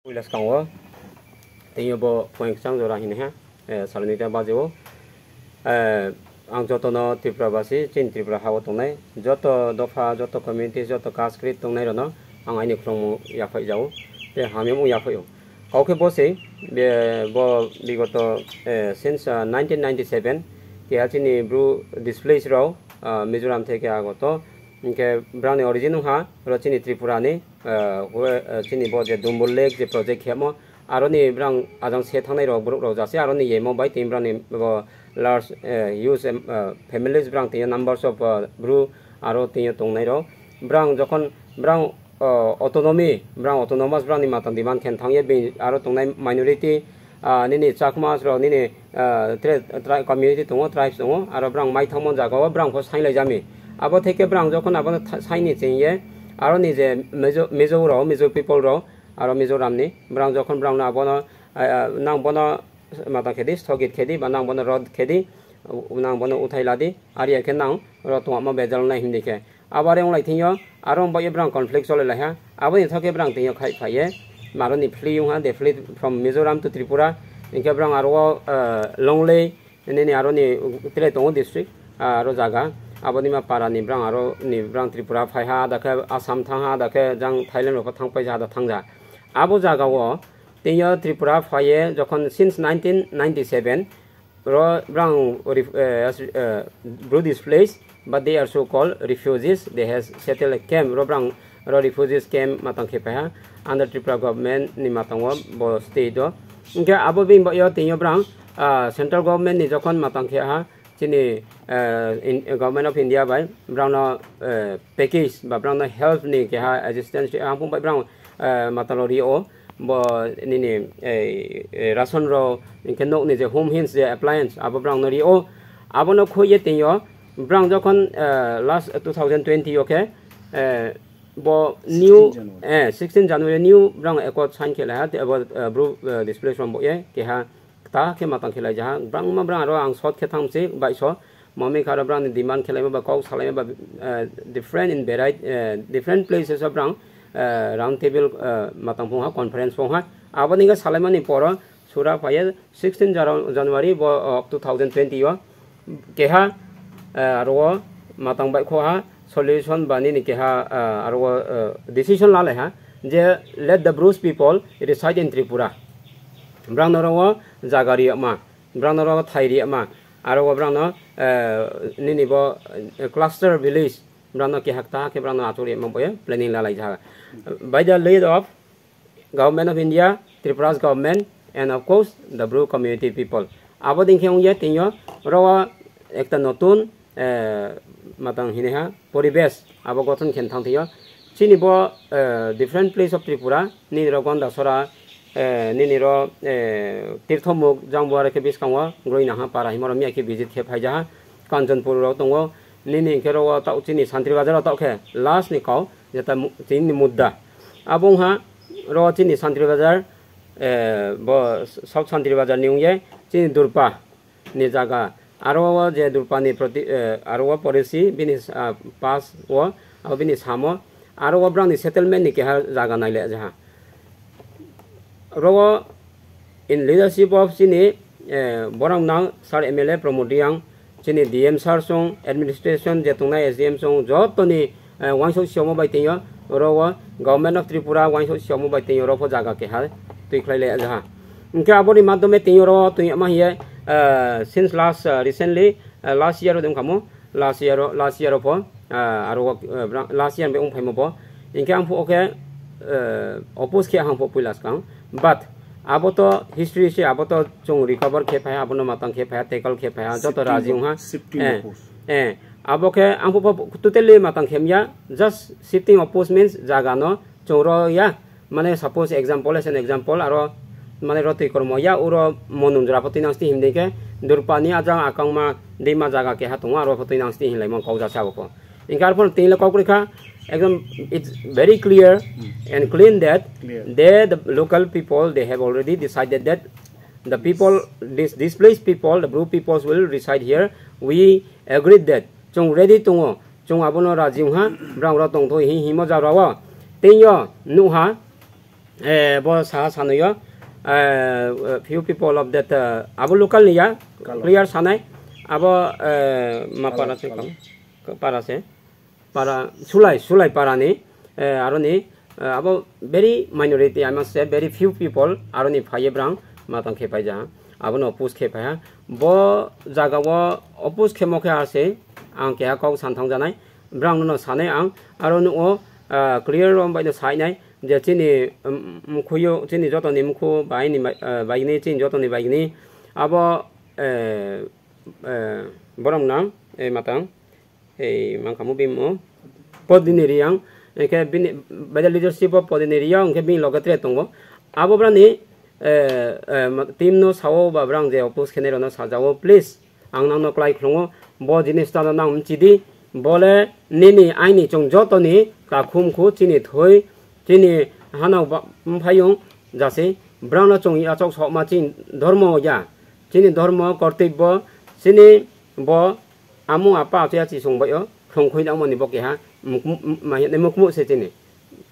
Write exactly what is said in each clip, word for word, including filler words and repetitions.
Puila swkango tei bo point kwchang jora hini ha, eh, saloni ta baji o. Eh, ang joto no Tripura basi, chini Tripura ha o tongnai, joto dopha, joto community, joto caste creed tongnai rok no ang aini khulumung yaphai jao, tei hamya mung yaphai o. Kau khe bo se, be, bo bigoto, eh, since, ah, nineteen ninety-seven, keha chini Bru displaced rok, ah, Mizoram theke agoto, hingke brang ni origin wngkha, oro chini Tripura ni, ah, we, ah, chini bo je Dumbur Lake je project khemo, aro ni brang ajang se thangnai rok borok rok jase, aro ni yemo bai tini brang ni bo large, eh, huge, em, ah, families brang tini numbers of, ah, Bru aro tini tongnai rok. Brang jokhon brang, ah, autonomy, brang autonomous brang ni matang demand khen thangye bini aro tongnai minority, ah, nini Chakmas rok, nini, ah, tre-, tri-, community tongo, tribes tongo, aro brang mai thangmo jaga o brang pho sainglai jami. Abo theke brang jokhon abono tha-, saini chengye, aro ni je Mizo, Mizo rok, Mizo people rok, aro Mizoram ni, brang jokhon brang no abono, ah, ah, nang bono matang khedi, sthogit khedi, ba nang bono rod khedi, nang bono uthai ladi, ari khe nang ro tongma bejal nai hindi khe. Abo are wng lai thing yo, aro wng bai brang conflict choli lai ha. Abo ni thok khe brang tini khai phai ye. Maro ni flee wng ha, they flee from Mizoram to Tripura. Hingkhe brang aro, eh, Longlei, nini aro ni tre tongo district, ah, aro jaga. Abo ni ma para ni brang aro ni brang Tripura phai ha, da khe Assam thang ha, da khe jang Thailand rok thang pai ja, da thang ja. Abo jaga o tini yo Tripura phai ye, jokhon since nineteen ninety-seven, ro-, brang ref-, eh, as-, eh, Bru displaced, but they are so called refugees, they has settled a camp, ro brang ro refugees camp matang khe paiha, under Tripura government ni matang o bo state o. Hingkhe abo bini bagwi o tini o brang, ah, central government ni jokhon matang khe ha, chini, eh, in, Government of India bai brang no, eh, package ba brang no help ni keha assistance ang phung bai brang, eh, matang ro ri o. Bo nini, eh, eh, ration rok, hingkhe nokni je home hints je appliance, abo brang no rio. Abono khoi ye tini o, brang jokhon, eh, last two thousand twenty o khe, eh, bo new, sixteen January. Eh, sixteen January new brang accord sign khe lai ha, te abo, eh, Bru, eh, displaced rok bo ye keha ta khe matang khe lai jaha. Brang ma brang aro ang short khe thang se bai so. Mami kha aro brang ni demand khe lai ma ba kok sa lai ma ba, eh, different in variety, eh, different places o brang, eh, round table, eh, matang phung ha, conference phung ha. Abo ni khe sa lai mani poro sura phai ye sixteen Janu-, January bo, oh, two thousand twenty o keha, eh, aro o matang bai kho ha solution ba nini keha, eh, aro o, eh, decision la lai ha je let the Bru people reside in Tripura. Brang no ro o jaga ri ma. Brang no ro thai ri ma, aro bo brang no, eh, nini bo, eh, cluster village, brang no kehak ta khe brang no achuk ri ma boya planning la lai jaha. By the lead of Government of India, Tripura's government, and of course the Bru community people. Abo ding khe wng ye tini o ro ekta notun, eh, matang hini ha poribesh abo gothon khe thang thio. Chini bo, eh, different place of Tripura, nini ro Gondasora, eh, nini ro, eh, Tirthomuk, jang bo are khe biskango, Groinahang para himo ro miya khe visit khe phai jaha, Kanchanpur ro tongo, nini khe ro ta chini Santri Bazar ro ta khe last ni kau, jeta mu-, chini mudda. Abo wng ha ro chini Santri Bazar, eh, bo South Santri Bazar ni wng ye, chini Durpa, ni jaga. Aro o je Durpani proti, eh, aro o porisi bini, ah, pass o, abo bini samo. Aro o brang ni settlement ni keha jaga naile jaha. Ro o in leadership of chini, eh, borok nang Sir M L A Pramod Reang, chini D M sir song, administration je tongnai S D M song, joto ni eh, wangsuk siyomo bai tengyo, oro o Government of Tripura wangsuk siyomo bai tengyo, oro pho jaga keha twi khlai le jaha. Hingke aboni madhyome tengyo oro twi ma hiye, eh, since last, eh, recently, eh, last year o dong kamo, last year o, last year o pho, eh, aro o, eh, bra-, last year be ong phaimo pho. Hingke ang pho oke, eh, oppose khe ang pho puila swkang. But abo to history se, abo to chwng recover khe phai, abono matang khe phai, tackle khe phai, joto shifting raji of, wngha. Shifting eh, of post. Eh, abo khe ang pho totally matang khe mya, just shifting of post means jaga no chwng ro ya, mane suppose example, as an example, aro mane ro twi kormo ya, uro monun jora pho twi nang sti himdi khe Durpani ajang akangma dima jaga keha tongo, aro pho twi nang sti hinlai mon kok jasa abo pho. Hingke arpho tini le kok rikha, ekdom it's very clear and clean that they, the local people, they have already decided that the people, this displaced people, the Bru peoples will reside here. We agreed that. Chwng ready tongo, chwng abono raji wngha, brang ro tongtho hi himo jaga o. Tei yo nuha, Eh, bo saha sanwi o, eh, few people of that, eh, abo local ni ya, Kalo. Clear sanai, abo, eh, ma Kalo, para se Kalo. Kong, para se, para, Sulai, Sulai para ni, eh, aro ni, eh, abo very minority, I must say, very few people, aro ni phaiye brang, matang khe paija, abo no oppose khe phaiha, bo jaga o oppose khe mo khe ase, ang keha kok san thang janai, brang no sanai ang, aro no o, eh, clear rom bai no sai nai, je chini, um, mkhuyo, chini jotoni mkhu bai ni bai, eh, bai ni, chini jotoni bai ni, abo, eh, eh, borok nang, eh, matang, eh, mangkha mo bimo, Podini Riyang, hingke bini, bai leadership o Podini Riyang, hingke bini loge tre tongo. Abo brani, eh, eh, ma-, team no sao ba brang je oppose khenai rok no sajao, please. Ang nangno klai khulungo, bo jinis tano nang mchidi, bole nini aini chwng jotoni kakhum khu chini thoi, chini hanao ba-, mphayung jase, brangno chwng yachok sokma chini dhormo ya, chini dhormo kortibbo, chini bo amung apa achiya chisong bai o, khulung khui nangmani bo keha, muk-, muk-, ma-, mukmu se chini.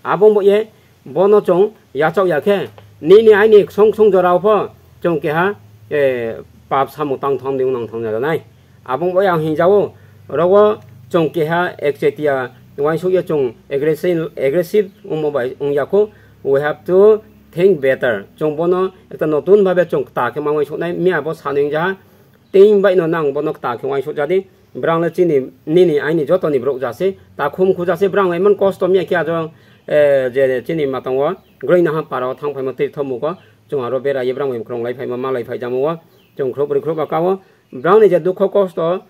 Abo wngbo ye, bono chwng yachok ya khe, nini aini ksong ksong jorao pho chwng keha, eh, pap samung tang thang di nang thang janai. Abo wngbo yang hinjao, rogo chwng keha ekchetia uansuk ye chwng aggressive, aggressive wngmo bai wngya kho. We have to think better. Chwng bono ekta notun bhabe chwng ta khe ma uansuk nai, miya bo sanwi wngjaha. Teing bai no nang bono kta khe uansuk jadi, brang le chini, nini, aini jotoni borok jase, ta khum khu jase, brang emon kosto miya khe ajo, eh, je chini matongo, groi naha para o thang phaima twi thomuk o, chwng aro bera ye brang bai kwrwng lai phaima, ma lai phai jamo o, chwng khro bwrwi khro ba ka o, brang ni je dukho kosto,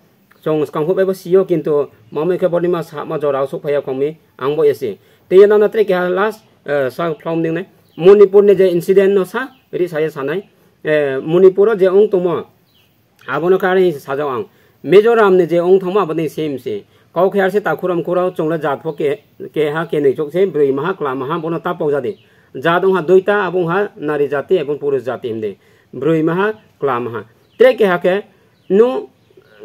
chwng swkang phuk bai bo si o, kintu mamo khe boni ma sa ma jora o suk phai ya khong mi, ang bo ese. Tei nana tre keha last, eh, sa phlom ding nai, Manipur ni je incident no sa, ri sa ye sanai, eh, Manipur o je wng tongmo, Abono karwi sajao ang. Mizoram ni je wng thangma aboni same se. Kok khe arse takhuram khurao chwngla jat pho ke, keha kenwi chok se, bwrwi maha, kla maha, bono tapok jadi. Jat wngha duita, abo wngha nari jati ebong purush jati hinde. Bwrwi maha, kla maha. Tre keha khe, nu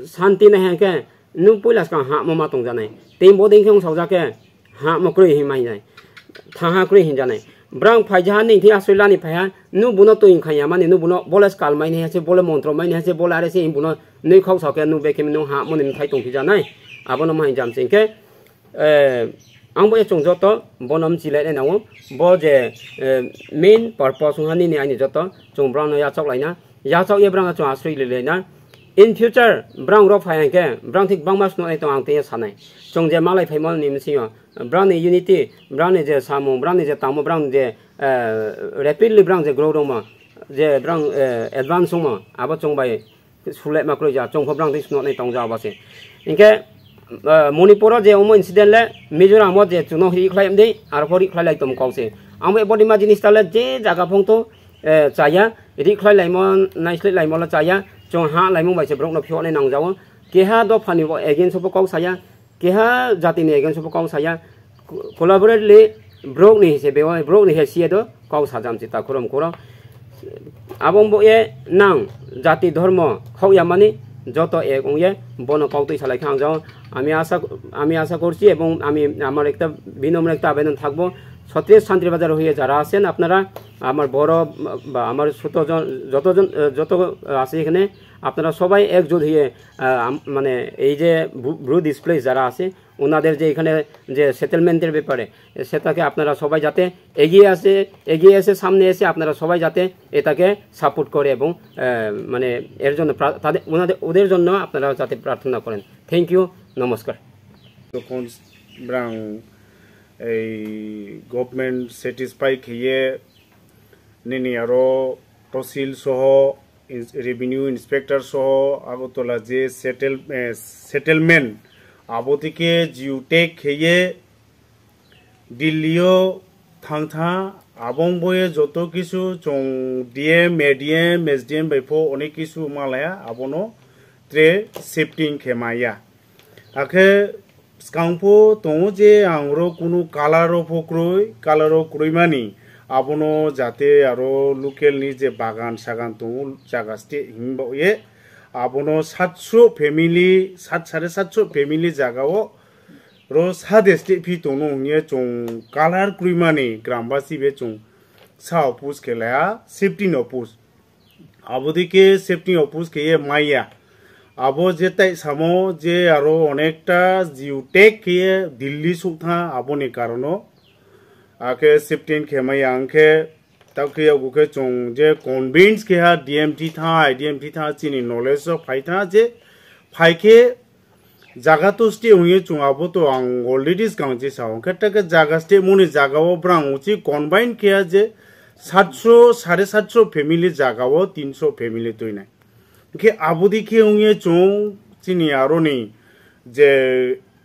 santi nai hai khe, nu puila swkang hamo ma tongjanai. Tei bo dei khe wng saujak khe, Ha, mo kwrwi hin mai nai. Thaha kwrwi hin janai. Brang phai jaha ning thi asoi lani phai ha. Nu buno twi kha ya mani, nu buno bole skal mai ni ha se, bole montro mai ni ha se, bole are se hin buno nui khok sa khe nu be khe nu ha mo ni thai tong phi janai. Abono mai jam sing khe, eh, ang bo ye chwng joto bono mchi lai nai nango. Bo je, eh, main purpose wngha nini aini joto chwng brang no yachok lai na. Yachok ye brang no chwng asoi lai lai na. In future, brang rok phai hwnkhe, brang thik bangma swnoknai tong ang tei sanai. Chwng je malai phaimani bisingo, brangni unity, brangni je samung, brangni je tangmo, brangni je, eh, rapidly brang je grow rwngmo, je brang, eh, advance wngmo, abo chwng bai sulai ma kwrwi ja, chwng pho brang thik swnoknai tong ja abo se. Hinkhe, eh, Manipur o je omo incident le, Mizoram o je chwngno ri khlai mdi, aro pho ri khlai lai tong kok se. Ang bo body ma jinis ta le je jaga phong to, eh, chaya, ri khlai laimo, naislai laimo le chaya, chwng ha laimung bai se borok no phiyoknai nangjago. Keha dophani bo against o bo kok saya, keha jatini against o bo kok saya, co-, collaboratively borok ni se bewa, borok ni he siya do kok sajam si ta khorok khorok. Abo wngbo ye nang jati dhormo khok ya mani joto ek wng ye bono kok twi salai kha ang jao. Ami asa, ami asa korchi ebong ami amar ekta binomro ekta abedan thakbo. ছত্রিশ শান্তির বাজার হয়ে যারা আছেন আপনারা, আমার বড় বা আমার ছোট জন, যতজন, আহ, যত, আহ, আছে এখানে, আপনারা সবাই একজোট হয়ে, আহ, আম-, মানে এই যে ব্রু-, ব্রু ডিসপ্লেস যারা আছে, ওনাদের যে এখানে যে সেটেলমেন্টের ব্যাপারে, এ, সেটাকে আপনারা সবাই যাতে এগিয়ে আসে, এগিয়ে এসে, সামনে এসে আপনারা সবাই যাতে এটাকে সাপোর্ট করে এবং, আহ, মানে এর জন্য প্রা-, তাদের, ওনাদের, ওদের জন্য আপনারা যাতে প্রার্থনা করেন। থ্যাংক ইউ, নমস্কার। Brang ei government satisfy kheye nini aro tosil soho ins-, revenue inspector soho Agartala je settle, eh, settlement abo thike jiu take kheye Delhi o thang tha, abong boye joto kisu chong D M, A D M, S D M bai pho onek kisu malaya abono tre shifting khe maya. Akhe swkang pho tongo je ang oro kunu color o pho kwrwi, color o kwrwi mani abono jate aro local ni je bagan sagan tongo jaga state himba ye abono satso family, sat, sare satso family jaga o ro sa district phi tongno hwnye chwng color kwrwi mani grambasi be chwng sa oppose khe laya, shifting oppose. Abo dike shifting oppose khe ye maya. Abo je tai samo je aro onekta jiu tek khe ye Delhi suk tha aboni karono. Akhe shifting khe maya angkhe, tao khe yago khe chwng je convince khe ha D M T tha, I D M T tha chini knowledge o phai tha je phai khe jaga to stay hwnwi chwng abo to ang already swkang je sa hwnkhe, ta khe jaga stay moni jaga o brang uchi combine khe ha je satso, sare satso family jaga o tinso family tuinai. Hwnkhe abodi khe wngye chwng chini aroni je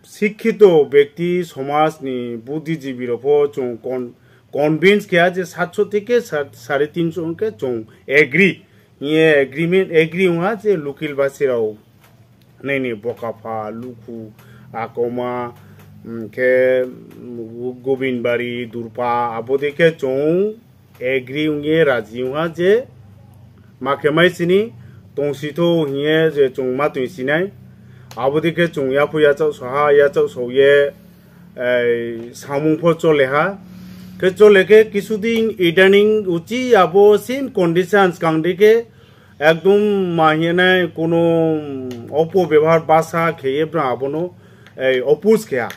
sikhito bekti somajni buddhijibi rokbo chwng con-, convince khe ha je satso theke sa-, sare tinso hwnkhe chwng agree. Ye agreement, agree wngha je lukil basirao nini Bokapha, Lukhu, Akoma, mm, khe, mm, Gobindbari, Durpa, abodi khe chwng agree wngye raji wngha je ma khe mai sini tongsi tho hingye je chwng ma twi sinai. Abodi khe chwng yaphu yachak soha, yachak soye, ei, samung pho chole ha. Khe chole khe kisu din idaning uchi abo same condition swkang di khe ekdom ma hinai kuno opo bebhar basa kheye bra abono, ei, oppose khe ha.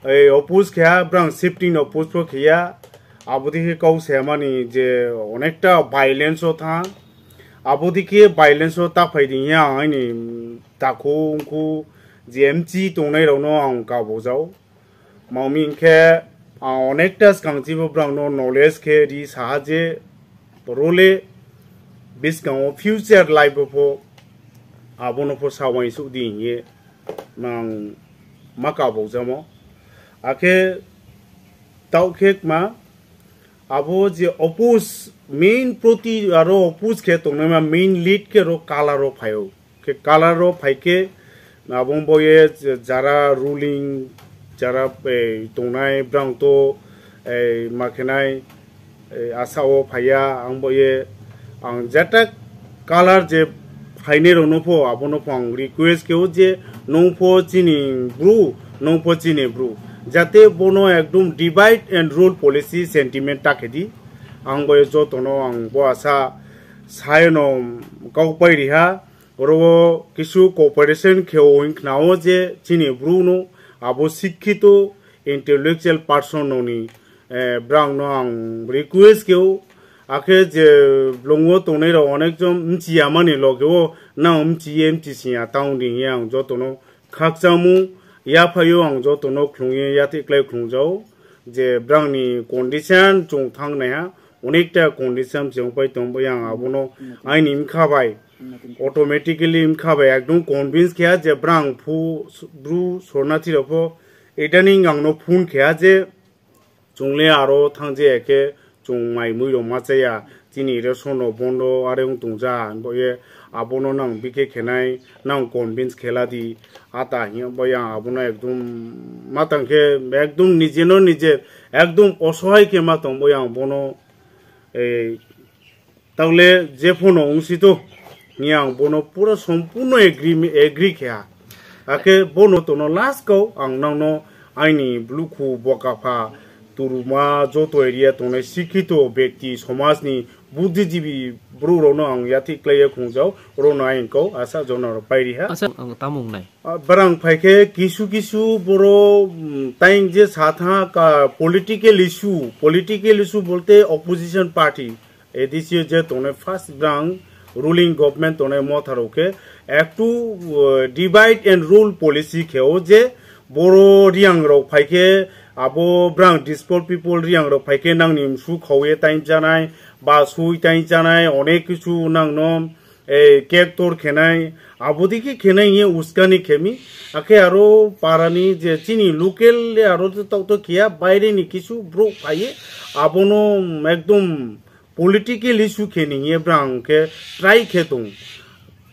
Ei oppose khe ha, brang shifting no oppose pho khe ya. Abo dikhe kau se mani je onekta violence o tha. Abo dikhe violence o ta phai di ya, ang aini takhu ungkhu je M C tongnai rok no ang kabo jau. Mami hwnkhe ang onekta swkang chibo brang no knowledge khe ri saha je role bwskango future life o pho abono pho sawai suk di hingye. Mang ma kabok jamo. Akhe tao khe ma abo je oppose main proti aro oppose khe tongnai ma main lead khe ro color o phaio. Khe color o phai khe abo bo ye jara ruling jara, eh, tongnai brang to, eh, ma khenai, eh, asa o phaiya ang bo ye ang jata color je phainai rok no pho abono pho ang request khe o je nung pho chini bru, nung pho chini bru, jate bono ekdom divide and rule policy sentiment ta khe di. Ang bo ye joto no ang bo asa sai no kau pai ri ha. Oro o kisu cooperation khe o wng khna o je chini bru no abo sikhito intellectual person no ni, eh, brang no ang request khe o. Akhe je blongo tongnai rok onek jon mchiya mani loge o nang mchiye mchisiya town di hingye ang joto no khakchangmung yaphaio ang joto no khlungye yathik khlai khlungjao je brang ni condition chwng thang naiha onekta condition chwng pai tong bai ang abono aini wngkha bai automatically wngkha bai ekdom convince khe je brang phu bru sornathi rok pho idaning ang no phone khe je Chwngle aro thangje khe chwng mai mui rok ma chaya, chini ration rok bondo are wng tongja, bo ye abono nang bikhe khenai, nang convince khela di, ata hiya bo yang abono ekdom ma tang khe ekdom nije no nije ekdom osohai khe ma tong bo yang bono, eh, Tawle jephano wngsito, hwnwi ang bono pura sompurno agree, agree khe ha. Hakhe bono tono last kau ang nangno aini Blukhu, Bokapha, Turuma, joto area tongnai sikhito bekti somajni buddhijibi broukrokno ang yathik khlaiya khungjao, orokno aini kau asa jonorok pairi ha. Asa ang tamo wngnai? Ah, barang phaikhe kisu kisu boro, mm, taing je satha ka political issue, political issue bolte opposition party, A D C je tongnai first brang ruling government tongnai motharok khe ektu, uh, divide and rule policy khe o je boro riyangrok phaikhe abo brang displaced people riyangrok phaikhe nangni msu khawi taing chanai ba sui taing chanai onek kisu nangno, eh, kek tor khenai, abodike khenai ye uskani khemi, akhe aro parani je chini local le aro to tok to khiya, baire ni kisu bro phaiye, abono ekdom political issue kheni ye brang khe try khe tong.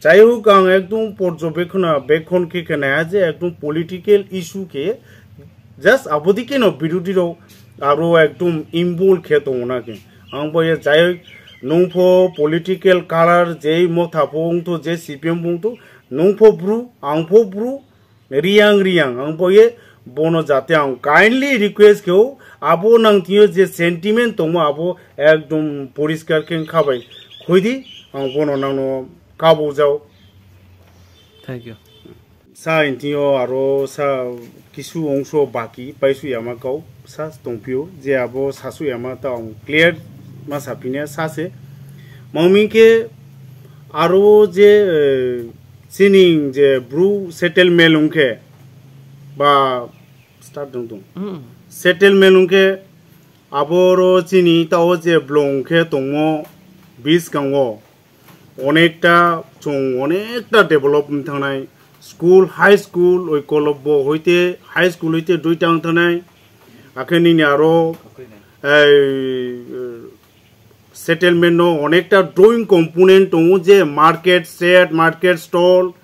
Jai hok ang ekdom porjobekhona bekhon khe khenai je ekdom political issue khe Just abodike no birodhi rok aro ekdom involve khe tongo na khe. Ang bo ye jai nwng pho political color jei motha pho wng tho, je C P M bo wng tho, nwng pho bru, ang pho bru, riyang riyang, ang bo ye Bono jate ang kindly request khe o, abo nang tio je sentiment tongmo abo ekdom poriskar khe khabai khuidi, ang bono nangno kabujao. Thank you. Sa intio aro sa kisu ongso baki paisu yama kau sa tongpio je abo sasu yama ta ang clear ma sapine sa se. Mangming khe aro je, eh, sining je bru settlement ungkhe ba start dong dong. Hmm. Settlement ungkhe aboro chini tao je blong khe tongmo biskango onekta chwng onekta develop wng thangnai. School, high school, oi kolobbo hoite, high school hoite duita wng thangnai. Akhe nini aro, ei, settlement no onekta drawing component tongo je market shed, market stall,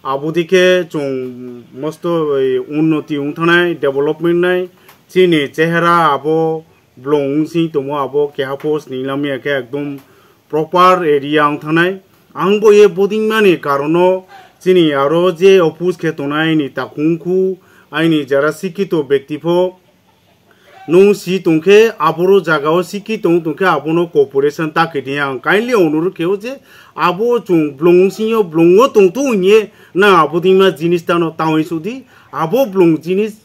abodikhe chwng mosto, ei, unnoti wng thangnai, development nai. Chini chehera abo blong wng sing tongo, abo keha post ni lamya khe ekdom proper area wng thangnai. Ang bo ye bodingmani karono chini aro je oppose khe tongnai aini takhungkhu, aini jara sikito bekti pho nung si tongkhe aboro jagao siki tong tongkhe abono cooperation ta khe di. Ang kindly onurok khe o je abo chwng blong wng singyo blongo tongthu hwnye nang abodingma jinis tano tawi sudi abo blong jinis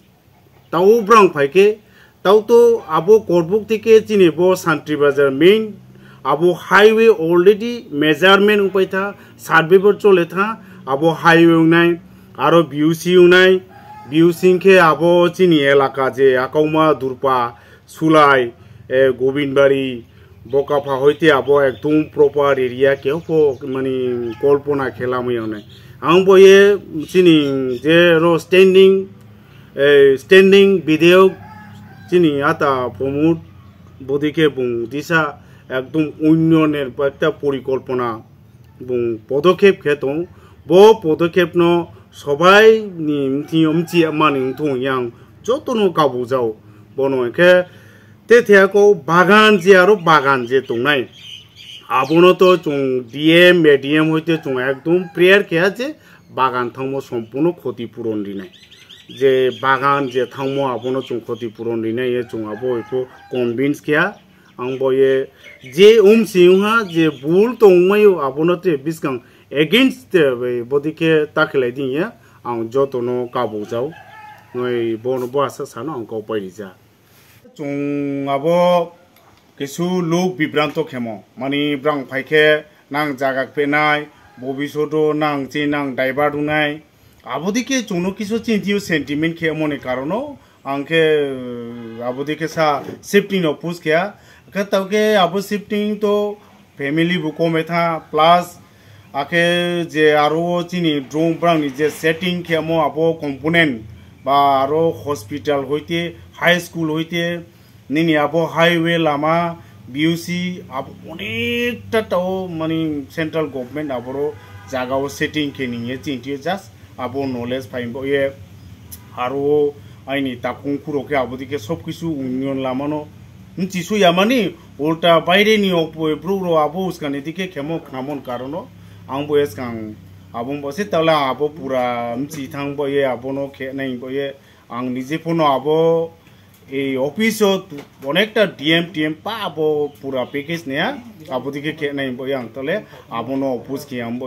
Tao brang phai khe, tao to abo Korbuk theke chini bo Santri Bazar main, abo highway already measurement wngpai tha, survey bo chole tha, abo highway wngnai, aro B U C wngnai, B U C wngkhe abo chini elaka je Akauma, Durpa, Sulai, eh, Gobinbari, Bokapha hoite abo ekdom proper area khe pho mani kolpona khe lamwi wngnai. Ang bo ye chini je ro standing eh, standing bidhayok chini ata Pramod bodi khe bung disa ekdom unnoyonor ekta porikolpona bung podokhep khe tong. Bo podokhep no sobai ni mthi mchi mani wngthung yang joto no kabujao bono khe te thea ko bagan je aro bagan je tongnai abono to chung D M, A D M hoite chung ekdom prayer khe je bagan thangmo sompurno khoti puron rinai. Je bagan je thangmo abono chung khoti puron rinai ye chung abo eko convince kya. Ang bo ye je um si wngha je bul tongmaio abono te biskang against te bai bodi khe ta khlai din ya ang joto no kabujao. Noi bono bo asa sano ang kau pai rija. Chung abo kisu luk bibranto khemo, mani brang phai khe nang jaga kpenai, bobisodo nang chi nang divert wngnai. Abodike chungno kisu chintio sentiment khe moni karono, ang khe, uh, abodike sa shifting no push khe, khe tau khe abo shifting to family bo kome tha, plus akhe je aro o chini drone brang ni je setting khe mo abo component ba aro hospital hoite, high school hoite, nini abo highway lama, B U C abo onekta tao mani central government aboro jaga o setting khe ning ye chini just abo knowledge phai bo ye aro aini takung khuro khe abo dike sob kisu union lama no mchisu yamani ulta baire ni okpoi brouh rok abo uskani dike khemo khnamon karono ang bo eskang abo bo se tala abo pura mchi thang bo ye abo no khe nai bo ye ang nije phono abo ei office o onekta D M T M pa abo pura package ne abo dike khe nai bo ye ang tole abo no oppose khe ang bo